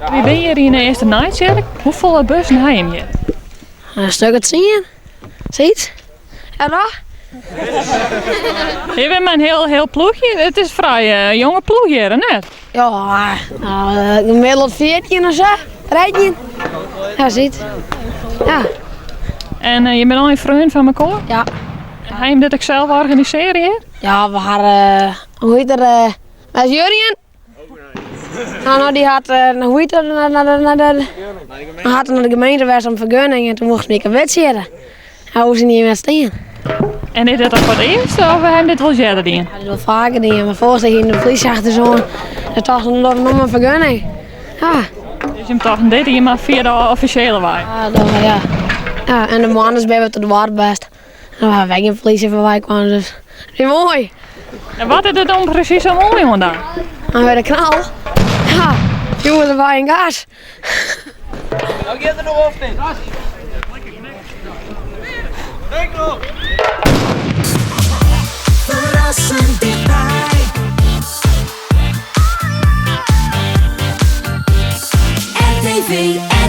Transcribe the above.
Wy binne hjir yn Easternijtsjerk. Hoefolle bussen ha jim hjir? In stik of tsien, sayts. Ja toch? Je binne mei in hiel, hiel ploechje. It is frij jonge ploech hjir, net? Ja, gemiddeld 14 of sa, 13. Ja, sayts. Ja. En je binne allegear freonen fan mekoar? Ja. En ha jim dit ek sels organisearre hjir? Ja, we ha, hoe hjit er, dat is Jurjen. Nou, nou, dy hat, hoe hjit dat, nei de, hat nei de gemeente west om fergunning en toen mochten we ek in wedstriid. Hy hoecht net mear stean. En is dit al foar it earst of ha jim dit wolris earder dien? Ja, dit wol faker dien, mar foarrich jier hiene de polysje achter ús oan. Ze tochten dat we om in fergunning. Ja. Dus jim tochten dit jier mar fia de offisjele wei? Ja, dat, ja. Ja, en de moandeis binne we te doarp west. En dan ha we gjin polysje foarby kwam, dus dat wie moai. En wat is der dan presys sa moai oan dan? Dan wer de knal. Ja, fjoer derby en gas. Nou giet er noch of net? Ferrassend tichtby. RTV.